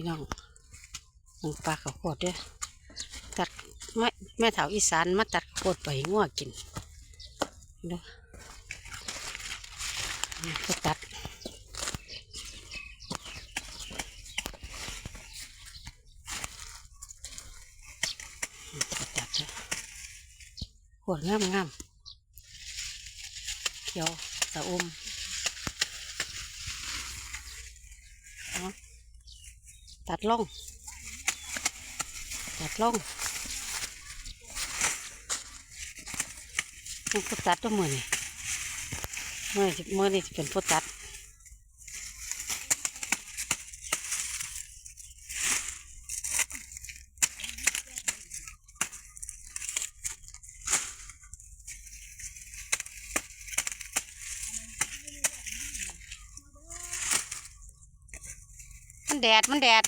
ພີ່ນ້ອງ ເບິ່ງປ່າເຂົ້າໂພດເດີ້ ຕັດ ແມ່ ແມ່ເຖົ້າອີສານມາຕັດເຂົ້າໂພດໄປໃຫ້ງົວກິນເດີ້ ນີ້ກໍຕັດ ນີ້ກໍຕັດເດີ້ ໂພດງາມໆ ຂຽວຊະອຸ່ມ ເອົາ ຕັດລົງ ຕັດລົງ ຍັງບໍ່ຕັດເດີ້ມື້ນີ້ ມື້ນີ້ ມື້ນີ້ຊິເປັນຜູ້ຕັດ. ມັນແດດ ມັນແດດ